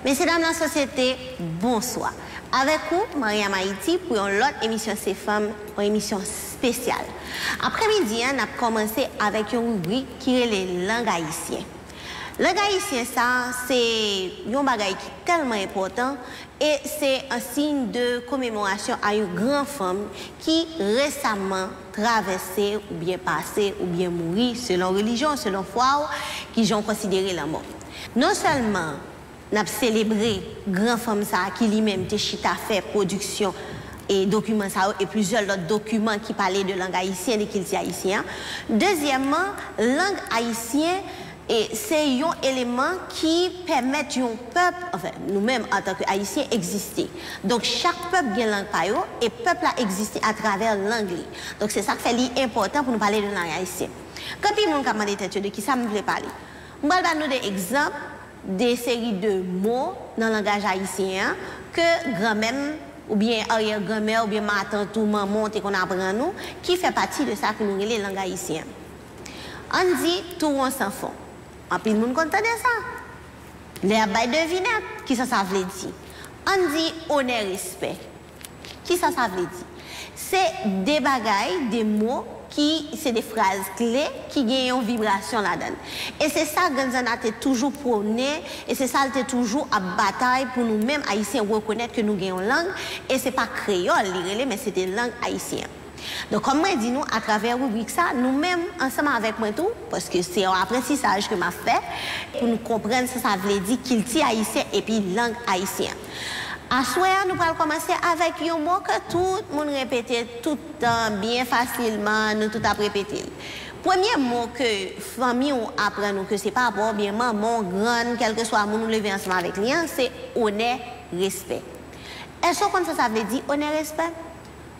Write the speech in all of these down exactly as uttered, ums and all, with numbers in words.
Mesye dam lasosyete, bonswa. Avèk ou, Mariam Haïti, pou yon lòt emisyon Se Fanm, yon emisyon espesyal. Aprèmidi a, n ap kòmanse avèk yon ribrik ki rele Lang Ayisyen. Lang ayisyen sa, se yon bagay ki tèlman enpòtan, e se an siy de komemorasyon a yon gran fanm ki resaman travèse oubyen pase oubyen mouri, selon relijyon, selon fwa w, ki jan w konsidere lanmò. Non sèlman n ap selebre gran fanm sa a ki li menm te chita fè pwodiksyon e dokiman sa yo e plizyè lòt dokiman ki pale de lang ayisyen, de kilti ayisyen an. Dezyèmman, lang ayisyen e se yon eleman ki pèmèt yon pèp, anfen, nou menm antanke ayisyen egziste. Donk chak pèp gen lang pa yo e pèp la egziste atravè lang li. Donk se sa k fè li enpòtan pou nou pale de lang ayisyen. Gen anpil moun k ap mande tèt yo de kisa m vle pale. M pral ba nou de egzanp de seri de mo nan langaj ayisyen an ke granmè m oubyen aryè granmè oubyen matant ou manman w te konn aprann ou ki fè pati de sa ke nou rele lang ayisyen an. Ann di touwon san fon. Anpil moun konn tande sa. Lè y ap bay devinèt, kisa sa vle di? Ann di onè respè. Kisa sa vle di? Se de bagay, de mo ki se de fraz kle ki gen yon vibrasyon ladan l. E se sa Granzana te toujou pwone, e se sa l te toujou ap batay pou nou menm Ayisyen rekonèt ke nou gen yon lang, e se pa kreyòl li rele, men se te lang ayisyen an. Donk, kòm mwen di nou, atravè ribrik sa, nou menm, ansanm avèk mwen tou, paske se yon aprantisaj ke m ap fè, pou nou konprann sa sa vle di kilti ayisyen epi lang ayisyen an. Aswè a, nou pral kòmanse avèk yon mo ke tout moun repete tout tan, byen fasilman, nou tout ap repete l. Premye mo ke fanmi w aprann ou, ke se papa w oubyen manman w, grann, kèlkeswa moun ou leve ansanm avèk li an, se onè, respè. Èske w konn sa sa vle di, onè, respè?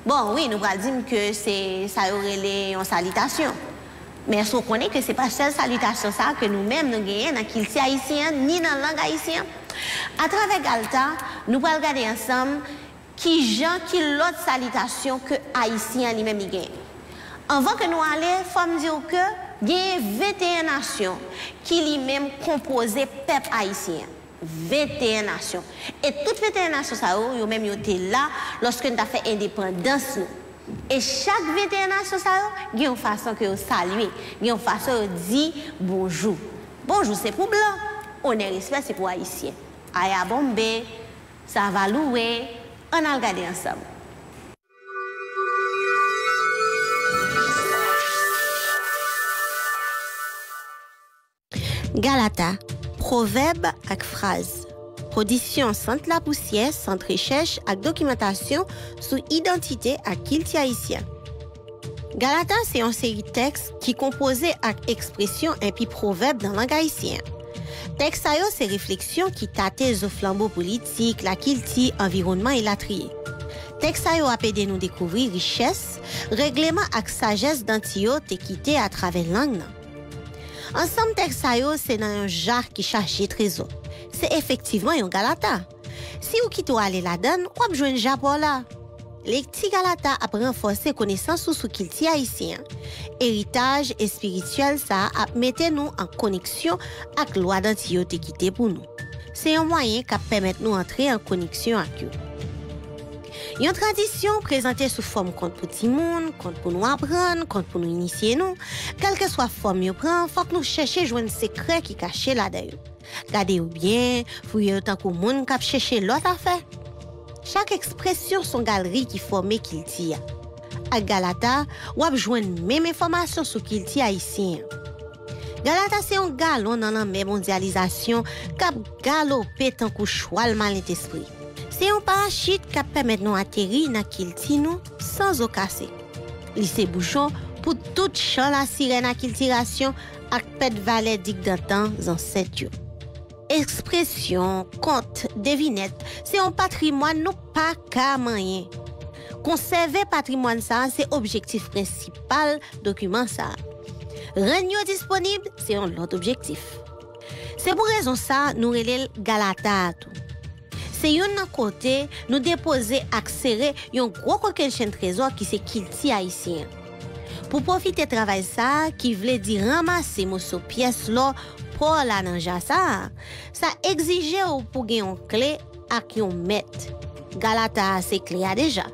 Bon, wi, nou pral di m ke se sa yo rele yon salitasyon. Men èske w konnen ke se pa sèl salitasyon sa a ke nou menm nou genyen nan kilti ayisyen an, ni nan lang ayisyen an? Atravè Galta, nou pral gade ansanm kijan, ki lòt salitasyon ke ayisyen an li menm li genyen. Anvan ke nou ale, fò m di w ke genyen venteyen nasyon ki li menm konpoze pèp ayisyen an. Venteyen nasyon. E tout venteyen nasyon sa yo, yo menm yo te la lòske n t ap fè endepandans nou. E chak venteyen nasyon sa yo, gen yon fason ke yo salye, gen yon fason yo di bonjou. Bonjou se pou blan, onè respè se pou ayisyen. Aya bonbe, sa va louwe, ann al gade ansanm. Galata, pwovèb ak fraz. Pwodiksyon Sant Lapousyè, sant rechèch ak dokimantasyon sou idantite ak kilti ayisyen. Galata se yon seri tèks ki konpoze ak ekspresyon enpi pwovèb nan lang ayisyen an. Tèks sa yo se refleksyon ki tate zo flanbo politik, lakilti, anviwònman elatriye. Tèks sa yo ap ede nou dekouvri richès, regleman ak sajès danti yo te kite atravè lang nan. Ansanm tèks sa yo se nan yon ja ki chaje trezò. Se efektivman yon galata. Si w kite w ale ladan l, w ap jwenn ja pa w la. Lekti galata ap ranfòse konesans ou sou kilti ayisyen an. Eritaj espirityèl sa a ap mete nou an koneksyon ak lwa danti yo te kite pou nou. Se yon mwayen k ap pèmèt nou antre an koneksyon ak yo. Yon tradisyon prezante sou fòm kont pou timoun, kont pou nou aprann, kont pou nou inisye nou. Kèlkeswa fòm yo pran, fòk nou chèche jwenn sekrè ki kache ladan yo. Gade yo byen, fouye yo tankou moun k ap chèche lòt afè. Chak ekspresyon s on galri ki fòme kilti a. Ak Galata, w ap jwenn menm enfòmasyon sou kilti ayisyen an. Galata se yon galon nan lanmè mondyalizasyon k ap galope tankou chwal malentespri. Se yon parachit k ap pèmèt nou ateri nan kilti nou san zo kase. Li se bouchon pou tout chan lasirèn akiltirasyon ak pèt valè digdantan zansèt yo. Ekspresyon, kont, devinèt, se yon patrimwàn nou pa ka manyen. Konsève patrimwàn sa a se objektif prensipal dokiman sa a. Rann yo disponib se yon lòt objektif. Se pou rezon sa a nou rele l Galata a tou. Se youn nan kote nou depoze ak sere yon gwo kokennchenn trezò ki se kilti ayisyen an. Pou pwofite travay sa a, ki vle di ranmase moso pyès lò pa w la nan ja sa a, sa egzije w pou gen yon kle ak yon mèt. Galata a se kle a deja.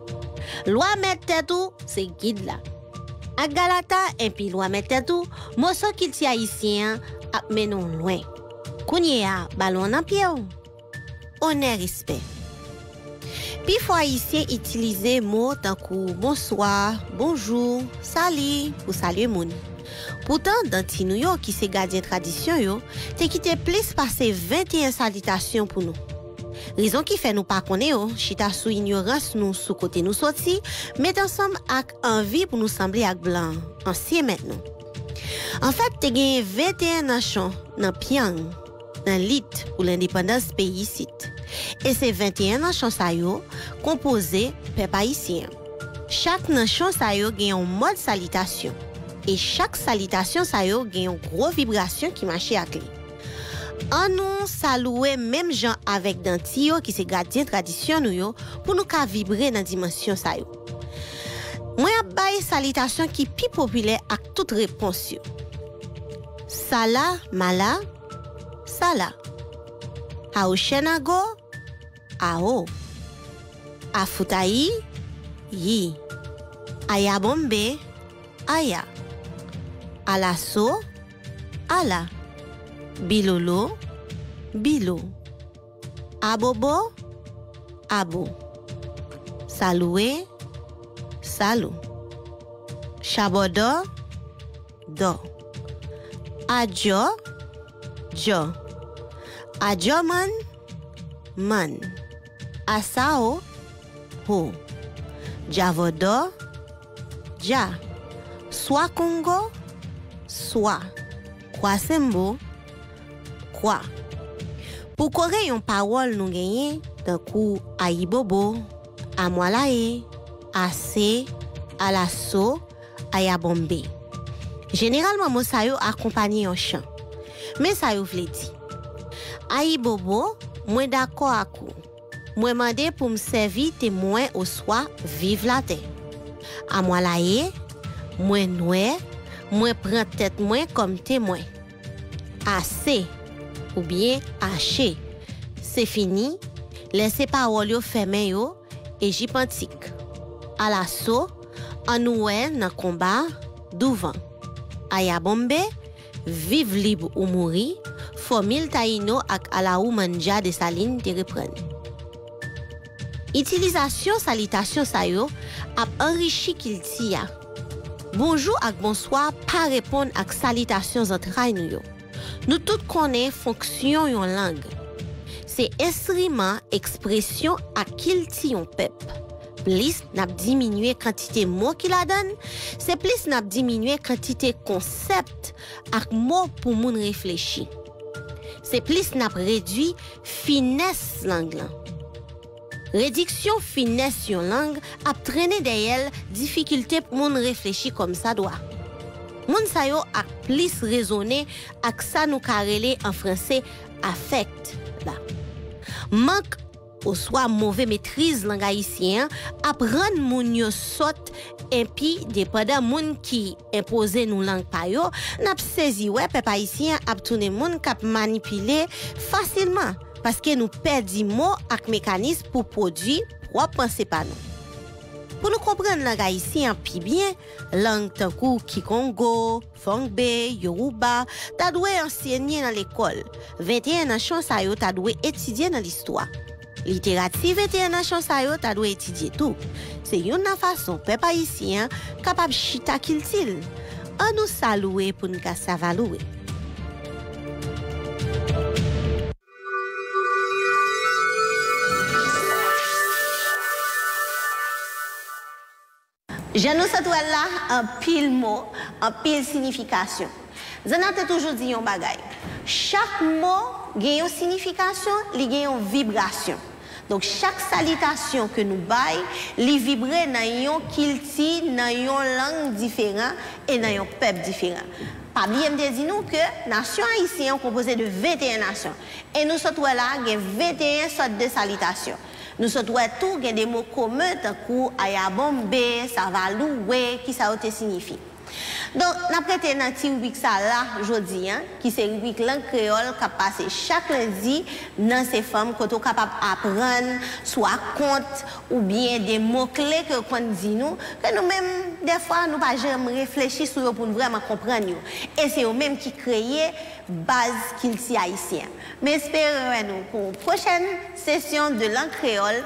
Lwa mèt tèt ou se gid la. Ak galata enpi lwa mèt tèt ou, moso kilti ayisyen an ap mennen w lwen. Kounye a, balon an nan pye w. Onè, respè. Pifò Ayisyen itilize mo tankou bonswa, bonjou, sali pou salye moun. Poutan, danti nou yo, ki se gadyen tradisyon yo, te kite plis pase venteyen salitasyon pou nou. Rezon ki fè nou pa konnen yo chita sou inyorans nou sou kote nou soti, met ansanm ak anvi pou nou sanble ak blan, ansyen mèt nou. Anfèt, te genyen venteyen nanchon nan pyang, nan lit pou lendepandans peyi isit. E se venteyen nanchon sa yo konpoze pèp ayisyen an. Chak nanchon sa yo gen yon mòd salitasyon. E chak salitasyon sa yo gen yon gwo vibrasyon ki mache ak li. Annou salouwe menm jan avèk danti yo ki se gadyen tradisyon nou yo pou nou ka vibre nan dimansyon sa yo. Mwen ap bay salitasyon ki pi popilè ak tout repons yo. Sala, mala, sala. Aochènago, ao. Afoutayi, yi. Ayabonbe, aya. Alaso, ala. Bilolo, bilo. Abobo, abo. Salouwe, salou. Chabòdò, dò. Adjò, djò. Adjòmann, mann. Asawo, ho. Djavòdò, dja. Swakongo, swa. Kwasenbo, kwa. Pou kore yon pawòl nou genyen, tankou ayibobo, amwalaye, ase, alaso, ayabonbe. Jeneralman, mo sa yo akonpanye yon chan. Men sa yo vle di. Ayibobo, mwen dakò ak ou. Mwen mande pou m sèvi temwen oswa viv latè. Amwalaye, mwen nwè, mwen pran tèt mwen kòm temwen. Ase, oubyen ache, se fini, lèse pawòl yo fèmen yo, Ejip antik. Alaso, annou wè nan konba, douvan. Ayabonbe, viv lib ou mouri, fòmil Tayino ak Alaoumandja Desalin te reprann. Itilizasyon salitasyon sa yo ap anrichi kilti a. Bonjou ak bonswa pa reponn ak salitasyon zantray nou yo. Nou tout konnen fonksyon yon lang. Se enstriman ekspresyon ak kilti yon pèp. Plis n ap diminye kantite mo ki ladan l, se plis n ap diminye kantite konsèp ak mo pou moun reflechi. Se plis n ap redui finès lang lan. Rediksyon finès yon lang ap trennen dèyè l difikilte pou moun reflechi kòmsadwa. Moun sa yo ap plis rezone ak sa nou ka rele an franse afèkt la. Mank oswa move metriz lang ayisyen an ap rann moun yo sòt, enpi depandan moun ki enpoze nou lang pa yo, n ap sezi wè pèp ayisyen an ap tounen moun k ap manipile fasilman, paske nou pèdi mo ak mekanis pou pwodui pwòp panse pa nou. Pou nou konprann lang ayisyen an pi byen, lang tankou kikongo, fongbe, yoruba, ta dwe ansyenye nan lekòl. Venteyen nanchon sa yo ta dwe etidye nan listwa. Literati venteyen nanchon sa yo ta dwe etidye tou. Se youn nan fason pèp ayisyen an kapab chita kilti l. Annou salouwe pou n ka savalouwe. Jan nou sot wè l la, anpil mo, anpil siyifikasyon. Zanna te toujou di yon bagay. Chak mo gen yon siyifikasyon, li gen yon vibrasyon. Donk, chak salitasyon ke nou bay, li vibre nan yon kilti, nan yon lang diferan e nan yon pèp diferan. Pa bliye m te di nou ke nasyon ayisyen an konpoze de venteyen nasyon. E nou sot wè la, gen venteyen sòt de salitasyon. Nou sot wè tou gen de mo komen tankou ayabonbe, savalouwe, ki sa yo te siyifi. Donk, n ap rete nan ti ribrik sa la jodi a, ki se ribrik lang kreyòl k ap pase chak lendi nan Se Fanm, kote w kapab aprann swa kont oubyen de mo kle ke yo konn di nou, ke nou menm, dèfwa, nou pa janm reflechi sou yo pou n vrèman konprann yo. E se yo menm ki kreye baz kilti ayisyen an. M espere wè nou pou yon pwochèn sesyon de lang kreyòl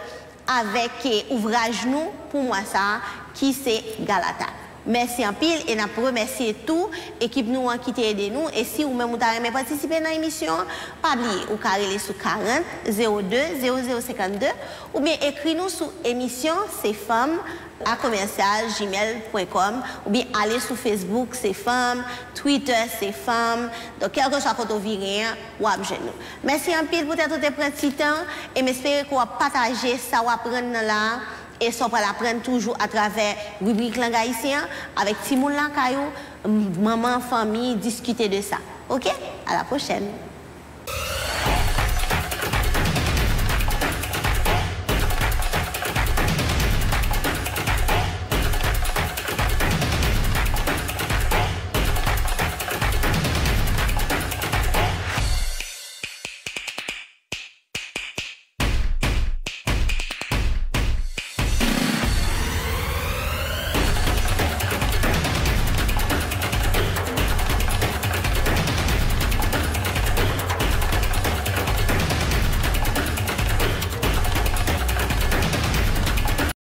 avèk, eh, ouvraj nou pou mwa sa a, ki se Galata. Mèsi anpil e n ap remèsye tou ekip nou an ki te ede nou. E si ou menm ou ta renmen patisipe nan emisyon an, pa bliye, ou ka rele sou karant, zewo de, zewo zewo senkannde oubyen ekri nou sou emisyon se fanm a komèsyal gmail pwen kòm oubyen ale sou Facebook Se Fanm, Twitter Se Fanm. Donk, kèlkeswa kote w vire an, w ap jwenn nou. Mèsi anpil poutèt ou te pran ti tan e m espere ke w ap pataje sa w aprann nan la a e sa w pral aprann toujou atravè ribrik lang ayisyen an avèk timoun lakay ou, m-, manman, fanmi, diskite de sa. Oke? A la pwochèn!